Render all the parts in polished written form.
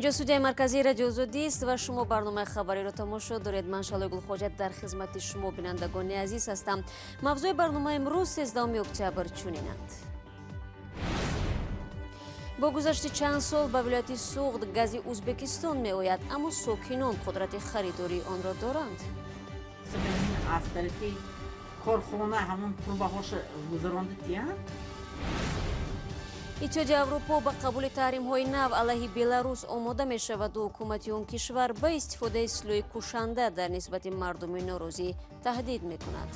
Инҷо студияи марказии Радиои Озодӣ аст ва шумо барномаи хабариро тамошо доред. Ман Шалои Гулхоҷа дар хизмати шумо бинандагони азиз ҳастам. Мавзӯи барномаи имрӯз 13 октябр чунинанд. Бо гузашти чанд сол ба вилояти Суғд гази Ӯзбекистон меояд, аммо сокинон қудрати харидории онро доранд. Аз тарафи корхона ҳамон турбаҳоша гузаронда тиянд. Иттиҳоди Аврупо ба қабули таҳримҳои нав алайҳи Беларус омода мешаваду ҳукумати он кишвар ба истифодаи силоҳи кушанда дар нисбати мардуми норозӣ таҳдид мекунад.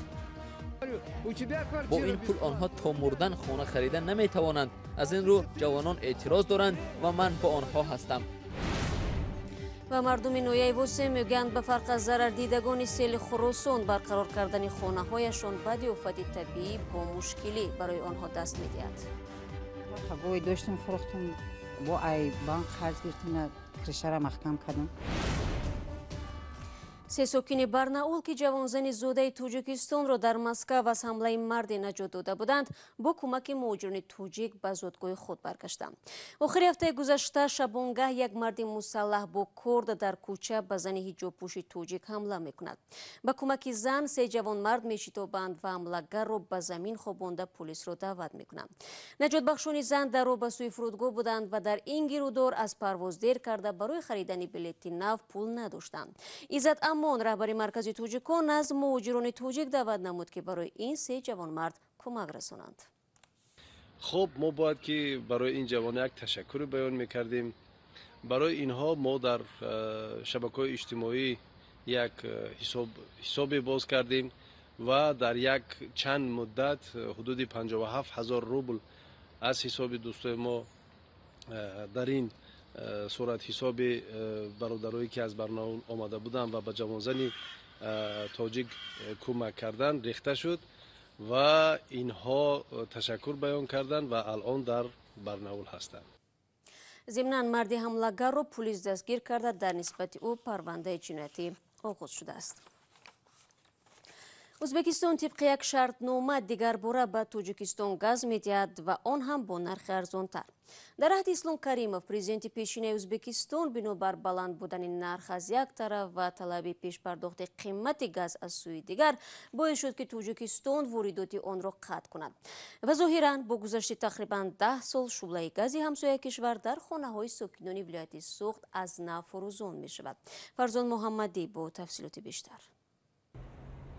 Бо ин пул онҳо то мурдан хона харида наметавонанд. Аз ин рӯ ҷавонон эътироз доранд ва ман бо онҳо ҳастам. Ва мардуми ноҳияи Восе мегӯянд, ба фарқ аз зарардидагони сели Хуросон, барқарор кардани хонаҳояшон баъди офати табиӣ бо мушкилӣ барои онҳо даст медиҳад. Гой доштум, фурӯхтум, бо ай банк қарз гирифтум, крышара маҳкам кардам. Се сокини Барнаул, ки ҷавонзани зодаи Тоҷикистонро дар Москав аз ҳамлаи марде наҷот дода буданд, бо кӯмаки муҳоҷирони тоҷик ба зодгоҳи худ баргаштанд. Охири ҳафтаи гузашта шабонгаҳ як марди мусаллаҳ бо корд дар кӯча ба зани ҳиҷобпӯши тоҷик ҳамла мекунад. Ба кӯмаки зан се ҷавонмард мешитобанд ва ҳамлагарро ба замин хобонда полисро даъват мекунанд. Наҷотбахшони зан дар роҳ ба сӯи фурудгоҳ буданд ва дар ин гирудор аз парвоз дер карда барои харидани билети нав пул надоштанд. Иззат Амон, раҳбари маркази тоҷикон, аз муҳоҷирони тоҷик даъват намуд, ки барои ин се ҷавонмард кӯмак расонанд. Хуб, мо бояд ки барои ин ҷавон як ташаккур баён мекардем. Барои инҳо мо дар шабакаҳои иҷтимоӣ як ҳисобе боз кардем ва дар як чанд муддат ҳудуди 57 ҳазор рубл аз ҳисоби дӯстои мо дар ин сурат ҳисоби бародарое ки аз Барнаул омада буданд ва ба ҷавонзани тоҷик кӯмак кардан рехта шуд ва инҳо ташаккур баён карданд ва алон дар Барнаул ҳастанд. Зимнан марди ҳамлагарро пулис дастгир карда, дар нисбати ӯ парвандаи ҷиноятӣ оғоз шудааст. Ӯзбекистон тибқи як шартнома дигарбора ба Тоҷикистон газ медиҳад ва он ҳам бо нархи арзонтар. Дар аҳди Ислом Каримов, президенти пешинаи Ӯзбекистон, бинобар баланд будани нарх аз як тараф ва талаби пешпардохти қимати газ аз сӯи дигар, боис шуд, ки Тоҷикистон воридоти онро қатъ кунад. Ва зоҳиран бо гузашти тақрибан 10 сол шӯълаи гази ҳамсояи кишвар дар хонаҳои сокинони вилояти Суғд аз нав фурӯзон мешавад. Фарзон Муҳаммадӣ бо тафсилоти бештар.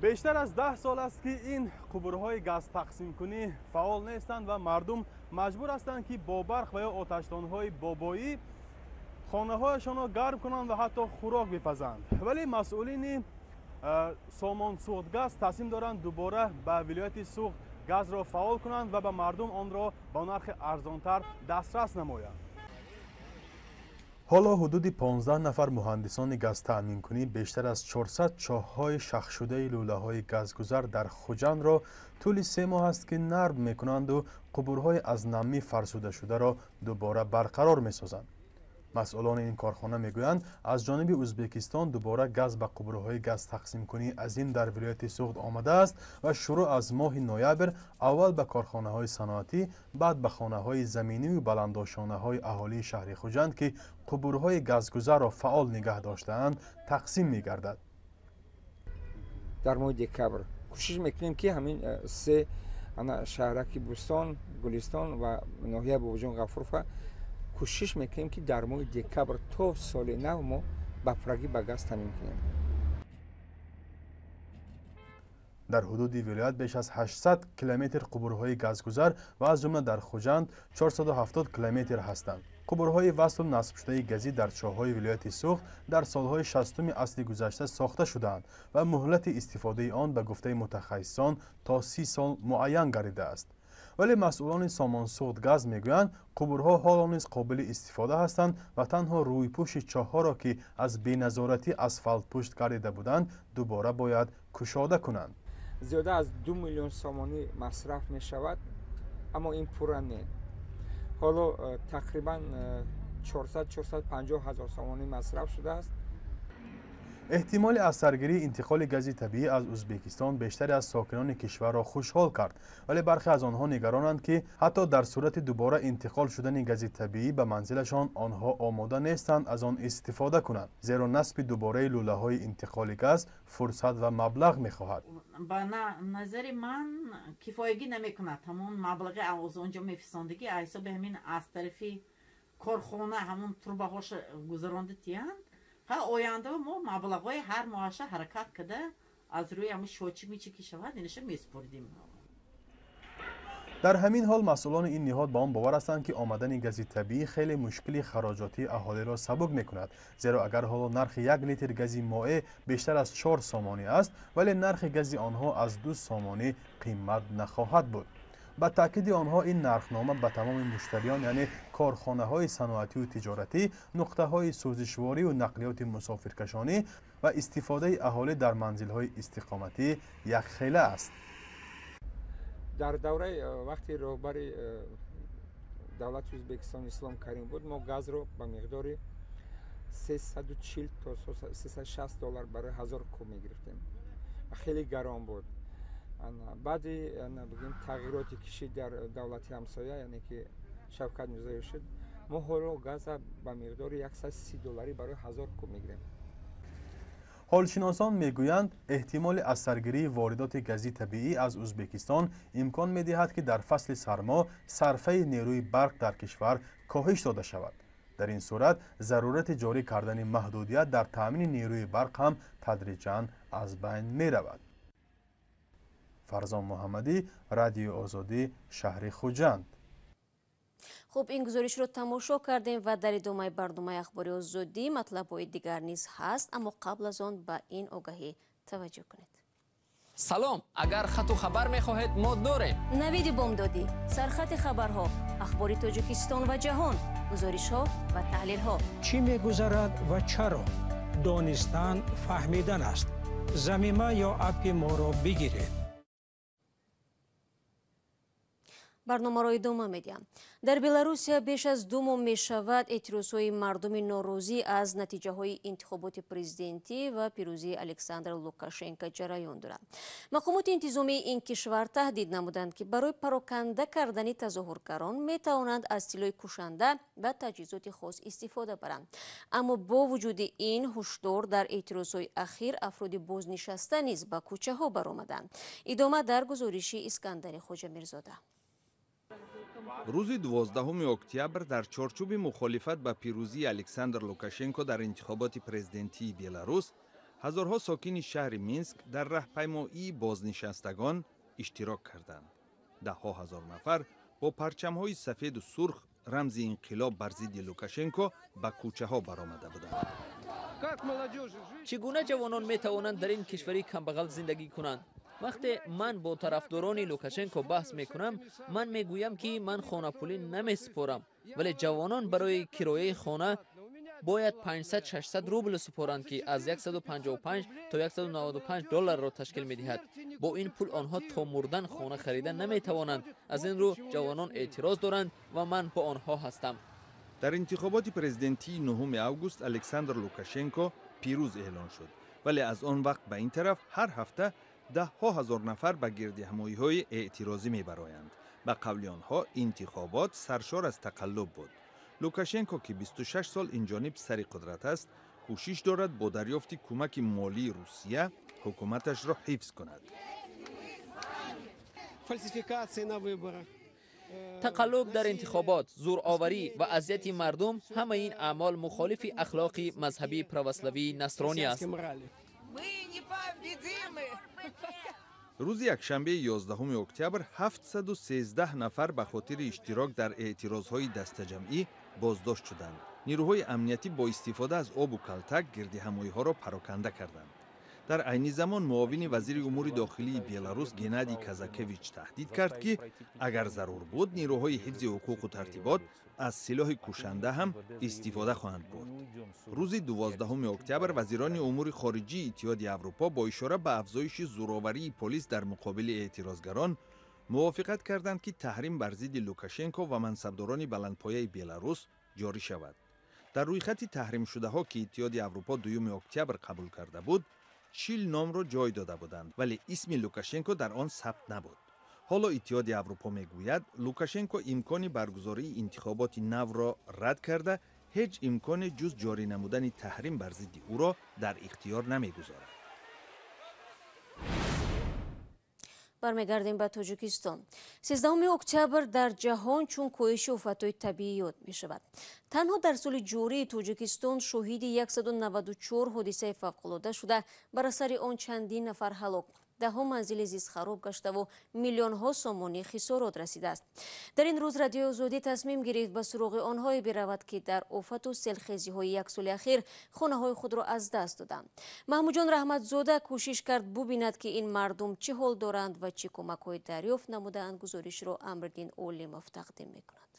Бештар аз 10 сол аст, ки ин қубурҳои газтақсимкунӣ фаъол нестанд ва мардум маҷбур ҳастанд, ки бо барқ ва ё оташдонҳои бобоӣ хонаҳояшонро гарм кунанд ва ҳатто хӯрок бипазанд. Вале масъулини Сомон Суғдгаз тасмим доранд дубора ба вилояти Суғд газро фаъол кунанд ва ба мардум онро ба нархи арзонтар дастрас намоянд. Ҳоло ҳудуди 15 нафар муҳандисони газтаъминкунӣ бештар аз 400 чоҳҳои шахшудаи лӯлаҳои газгузар дар Хуҷандро тӯли 3 моҳ аст, ки нарм мекунанду қубурҳои аз намӣ фарсудашударо дубора барқарор месозанд. Масъулони ин корхона мегӯянд, аз ҷониби Ӯзбекистон дубора газ ба қубурҳои газтақсимкунии азим дар вилояти Суғд омадааст ва шурӯъ аз моҳи ноябр аввал ба корхонаҳои саноатӣ, баъд ба хонаҳои заминию баландошонаҳои аҳолии шаҳри Хуҷанд, ки қубурҳои газгузарро фаъол нигаҳ доштаанд, тақсим мегардад. Дар моҳи декабр кӯшиш мекунем, ки ҳамин се шаҳраки Бӯстон, Гулистон ва ноҳияи Бобоҷон Ғафурова кӯшиш мекунем, ки дар моҳи декабр то соли нав мо ба пуррагӣ ба газ таъмин кунем. Дар ҳудуди вилоят беш аз 800 километр қубурҳои газгузар ва аз ҷумла дар Хуҷанд 470 километр ҳастанд. Қубурҳои васлу насбшудаи газӣ дар чоҳҳои вилояти Суғд дар солҳои 60-уми асри гузашта сохта шудаанд ва муҳлати истифодаи он ба гуфтаи мутахассисон то 30 сол муайян гардидааст. Вале масъулони Сомон Суғдгаз мегӯянд, қубурҳо ҳоло низ қобили истифода ҳастанд ва танҳо рӯйпӯши чоҳҳоро, ки аз беназоратӣ асфалтпушт гардида буданд, дубора бояд кушода кунанд. Зиёда аз 2 миллион сомонӣ масраф мешавад, аммо ин пурра не. Ҳоло тақрибан 400-450 ҳазор сомонӣ масраф шудааст. Эҳтимоли аз саргирии интиқоли гази табиӣ аз Ӯзбекистон бештаре аз сокинони кишварро хушҳол кард, вале бархе аз онҳо нигаронанд, ки ҳатто дар сурати дубора интиқол шудани гази табиӣ ба манзилашон онҳо омода нестанд аз он истифода кунанд, зеро насби дубораи лӯлаҳои интиқоли газ фурсат ва маблағ мехоҳад. Ба назари ман кифоягӣ намекунад. Ҳамон маблағи аз онҷо мефисондагӣ ҳисоби ҳамин аз тарафи корхона ҳамон трубаҳоша гузаронда тиянд. Оянда мо маблағҳои ҳар моҳаша ҳаракат карда аз рӯи ҳамун счётчик мичи ки шавад, инаша месупоридем. Дар ҳамин ҳол масъулони ин ниҳод ба он бовар ҳастанд, ки омадани гази табиӣ хеле мушкили хароҷотии аҳолиро сабук мекунад, зеро агар ҳоло нархи як литр гази моеъ бештар аз 4 сомонӣ аст, вале нархи гази онҳо аз 2 сомонӣ қимат нахоҳад буд. Ба таъкиди онҳо ин нархнома ба тамоми муштариён, яъне корхонаҳои саноатию тиҷоратӣ, нуқтаҳои сӯзишворию нақлиёти мусофиркашонӣ ва истифодаи аҳолӣ дар манзилҳои истиқоматӣ якхела аст. Дар давраи вақти роҳбари давлати Ӯзбекистон Ислом Карим буд, мо газро ба миқдори 340 то 360 доллар барои 1000 куб мегирифтем. Хеле гарон буд. Баъди бигем тағйироте ки шид дар давлати ҳамсоя, яъне ки Шавкат Мирзиёев шуд, мо ҳоло газа ба миқдори 130 долларӣ барои 1000 куб мегирем. Ҳолшиносон мегӯянд, эҳтимоли аз саргирии воридоти гази табиӣ аз Ӯзбекистон имкон медиҳад, ки дар фасли сармо сарфаи нерӯи барқ дар кишвар коҳиш дода шавад. Дар ин сурат зарурати ҷорӣ кардани маҳдудият дар таъмини нерӯи барқ ҳам тадриҷан аз байн меравад. Фарзон Муҳаммадӣ, Радиои Озодӣ, шаҳри Хуҷанд. Хуб, ин гузоришро тамошо кардем ва дар идомаи барномаи Ахбори Озодӣ матлабҳои дигар низ ҳаст, аммо қабл аз он ба ин огаҳӣ таваҷҷӯҳ кунед. Салом, агар хату хабар мехоҳед, мо дорем. Навиди бомдодӣ, сархати хабарҳо, ахбори Тоҷикистон ва ҷаҳон, гузоришҳо ва таҳлилҳо. Чӣ мегузарад ва чаро? Донистан фаҳмидан аст. Замима ё аппи моро бигиред. Барномаро идома медиҳам. Дар Беларусия беш аз 2 моҳ мешавад эътирозҳои мардуми норозӣ аз натиҷаҳои интихоботи президентӣ ва пирӯзии Александр Лукашенко ҷараён доранд. Мақомоти интизомии ин кишвар таҳдид намуданд, ки барои пароканда кардани тазоҳуркарон метавонанд аз силоҳи кушанда ва таҷҳизоти хос истифода баранд. Аммо бо вуҷуди ин ҳушдор дар эътирозҳои ахир афроди бознишаста низ ба кӯчаҳо баромаданд. Идома дар гузориши Искандари Хоҷамирзода. Рӯзи 12 октябр дар чорчӯби мухолифат ба пирӯзии Александр Лукашенко дар интихоботи президентии Беларус ҳазорҳо сокини шаҳри Минск дар раҳпаймоии бознишастагон иштирок карданд. Даҳҳо ҳазор нафар бо парчамҳои сафеду сурх рамзи инқилоб бар зидди Лукашенко ба кӯчаҳо баромада буданд. Чӣ гуна ҷавонон метавонанд дар ин кишвари камбағал зиндагӣ кунанд? Вақте ман бо тарафдорони Лукашенко баҳс мекунам, ман мегӯям, ки ман хонапулӣ намесупорам, вале ҷавонон барои кирояи хона бояд 500-600 рубл супоранд, ки аз 155 то 195 долларро ташкил медиҳад. Бо ин пул онҳо то мурдан хона харида наметавонанд. Аз ин рӯ ҷавонон эътироз доранд ва ман бо онҳо ҳастам. Дар интихоботи президентии 9 август Александр Лукашенко пирӯз эълон шуд, вале аз он вақт ба ин тараф ҳар ҳафта даҳҳо ҳазор нафар ба гирдиҳамоиҳои эътирозӣ мебароянд. Ба қавли онҳо интихобот саршор аз тақаллуб буд. Лукашенко, ки 26 сол инҷониб сари қудрат аст, кӯшиш дорад бо дарёфти кӯмаки молии Русия ҳукуматашро ҳифз кунад. Тақаллуб дар интихобот, зӯроварӣ ва азияти мардум, ҳамаи ин аъмол мухолифи ахлоқи мазҳабии православии насронӣ аст. Рӯзи якшанбеи 11 октябр 713 нафар ба хотири иштирок дар эътирозҳои дастаҷамъӣ боздошт шуданд. Нирӯҳои амниятӣ бо истифода аз обу калтак гирдиҳамоиҳоро пароканда карданд. Дар айни замон муовини вазири умури дохилии Беларус Геннадий Казакевич таҳдид кард, ки агар зарур буд, нирӯҳои ҳифзи ҳуқуқу тартибот аз силоҳи кушанда ҳам истифода хоҳанд бурд. Рӯзи 12 октябр вазирони умури хориҷии Иттиҳоди Аврупо бо ишора ба афзоиши зӯроварии полис дар муқобили эътирозгарон мувофиқат карданд, ки таҳрим бар зидди Лукашенко ва мансабдорони баландпояи Беларус ҷорӣ шавад. Дар рӯйхати таҳримшудаҳо, ки Иттиҳоди Аврупо 2 октябр қабул карда буд, 40 номро ҷой дода буданд, вале исми Лукашенко дар он сабт набуд. Ҳоло Иттиҳоди Аврупо мегӯяд, Лукашенко имкони баргузории интихоботи навро рад карда, ҳеҷ имконе ҷуз ҷорӣ намудани таҳрим бар зидди ӯро дар ихтиёр намегузорад. Бармегардем ба Тоҷикистон. 13 октябр дар ҷаҳон чун коҳиши офатҳои табиӣ ёд мешавад. Танҳо дар соли ҷории Тоҷикистон шоҳиди 194 ҳодисаи фавқулода шуда, бар асари он чандин нафар ҳалок, даҳҳо манзили зист хароб гаштаву миллионҳо сомонӣ хисорот расидааст. Дар ин рӯз Радиои Озодӣ тасмим гирифт ба суроғи онҳое биравад, ки дар офату селхезиҳои як соли ахир хонаҳои худро аз даст доданд. Маҳмудҷон Раҳматзода кӯшиш кард бубинад, ки ин мардум чӣ ҳол доранд ва чӣ кӯмакҳои дарёфт намудаанд. Гузоришро Амриддин Олимов тақдим мекунад.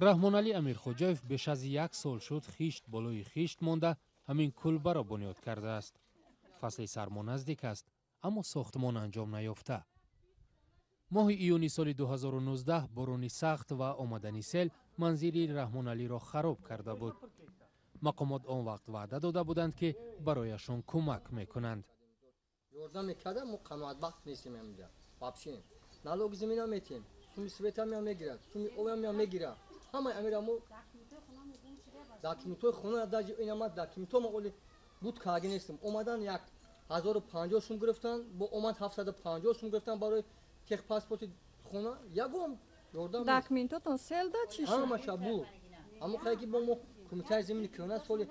Раҳмоналӣ Амирхоҷаев беш аз як сол шуд хишт болои хишт монда ҳамин кулбаро бунёд кардааст. Фасли сармо наздик аст, аммо сохтмон анҷом наёфта. Моҳи июни соли 2019 борони сахт ва омадани сел манзили Раҳмоналиро хароб карда буд. Мақомот он вақт ваъда дода буданд, ки барояшон кӯмак мекунанд. Ёрдам мекардам, мо қаноатбахт нестем ҳаминҷа. Вообще. Налоги замина метем, суми света мегирад, суми оба мегирад. Ҳамаи амира мо документҳои хона даҷи инама документҳо мо оли буд карда нестем. Омадан 1050 сум гирифтан, бо омад 750 сум гирифтан барои техпаспорти хона. Ягон ёрдам. Документотон сел да чӣ шуд? Ҳамаша буд. Аммо хай ки бо мо кумитаи замини кӯҳна соли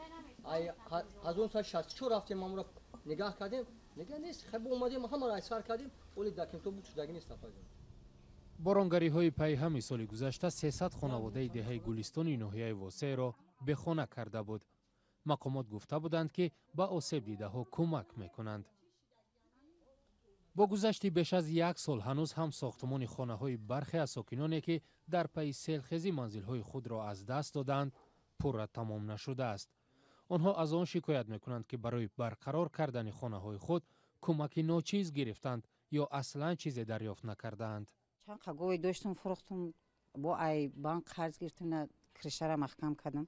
1964 рафтем, амро нигаҳ кардем. Нигаҳ нест. Хай бо омадем ҳамаро айсар кардем, оли документҳо буд шудаги нест апаҷон. Боронгариҳои пайҳами соли гузашта 300 хонаводаи деҳаи Гулистони ноҳияи Восеъро бехона карда буд. Мақомот гуфта буданд, ки ба осебдидаҳо кӯмак мекунанд. Бо гузашти беш аз як сол ҳанӯз ҳам сохтмони хонаҳои бархе аз сокиноне, ки дар пайи селхезӣ манзилҳои худро аз даст додаанд, пурра тамом нашудааст. Онҳо аз он шикоят мекунанд, ки барои барқарор кардани хонаҳои худ кӯмаки ночиз гирифтанд ё аслан чизе дарёфт накардаанд. Чанд қагои доштум, фурӯхтум, бо ай банк қарз гирифтум, на кришара маҳкам кардам.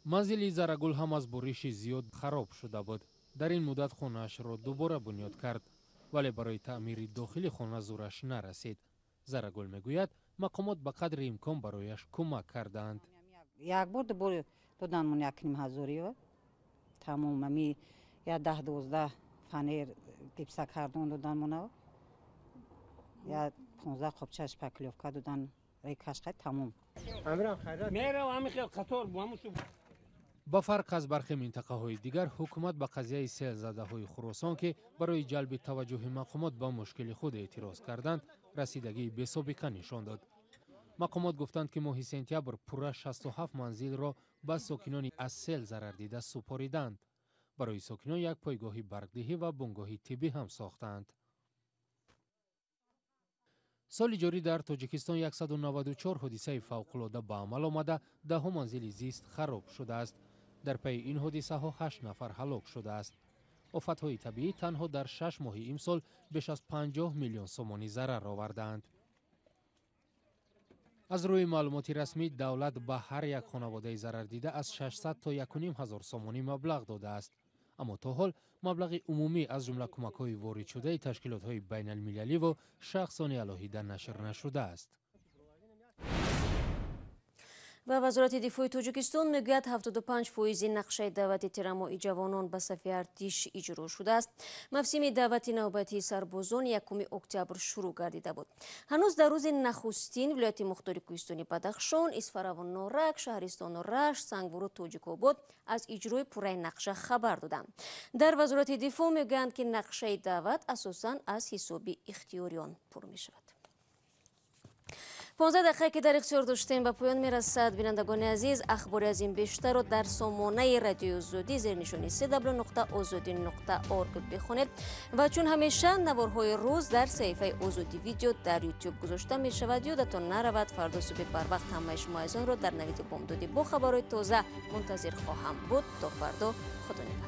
Манзили Зарагул ҳам аз буриши зиёд хароб шуда буд. Дар ин муддат хонаашро дубора бунёд кард, вале барои таъмири дохили хона зӯраш нарасид. Зарагул мегӯяд, мақомот ба қадри имкон барояш кӯмак кардаанд. Як бор дубор доданмон 1,5 ҳазориё. Тамом ами я 10-12 фанер гипсакардон доданмона. Я 15 қопча шпаклёвка додан, рекашқай тамом. Ба фарқ аз бархе минтақаҳои дигар, ҳукумат ба қазияи селзадаҳои Хуросон, ки барои ҷалби таваҷҷӯҳи мақомот ба мушкили худ эътироз карданд, расидагии бесобиқа нишон дод. Мақомот гуфтанд, ки моҳи сентябр пурра 67 манзилро ба сокинони аз сел зарардида супориданд. Барои сокинон як пойгоҳи барқдиҳӣ ва бунгоҳи тиббӣ ҳам сохтаанд. Соли ҷорӣ дар Тоҷикистон 194 ҳодисаи фавқулода ба амал омада, даҳҳо манзили зист хароб шудааст. Дар пайи ин ҳодисаҳо 8 нафар ҳалок шудааст. Офатҳои табиӣ танҳо дар 6 моҳи имсол беш аз 50 миллион сомонӣ зарар овардаанд. Аз рӯи маълумоти расмӣ, давлат ба ҳар як хонаводаи зарардида аз 600 то 1,5 ҳазор сомонӣ маблағ додааст. Аммо то ҳол маблағи умумӣ аз ҷумла кӯмакҳои воридшудаи ташкилотҳои байналмилаливу шахсони алоҳида нашр нашудааст. Ва Вазорати дифои Тоҷикистон мегӯяд, 75% нақшаи даъвати тирамоҳи ҷавонон ба сафи артиш иҷро шудааст. Мавсими даъвати навбатии сарбозон 1 октябр шурӯъ гардида буд. Ҳанӯз дар рӯзи нахустин вилояти мухтори кӯҳистони Бадахшон, Исфараву Норак, шаҳристону Рашт, Сангвору Тоҷикобод аз иҷрои пурраи нақша хабар доданд. Дар Вазорати дифоъ мегӯянд, ки нақшаи даъват асосан аз ҳисоби ихтиёриён пур мешавад. 15 дақиқа, ки дар ихтиёр доштем, ба поён мерасад. Бинандагони азиз, ахбори аз ин бештарро дар сомонаи Радиои Озодӣ зернишони cw.ozodi.org бихонед ва чун ҳамеша наворҳои рӯз дар саҳифаи Озодӣ видео дар YouTube гузошта мешавад. Ёдатон наравад, фардо субҳи барвақт ҳамаи шумо азизонро дар навиди бомдодӣ бо хабарҳои тоза мунтазир хоҳам буд. То фардо, худо нигаҳдор.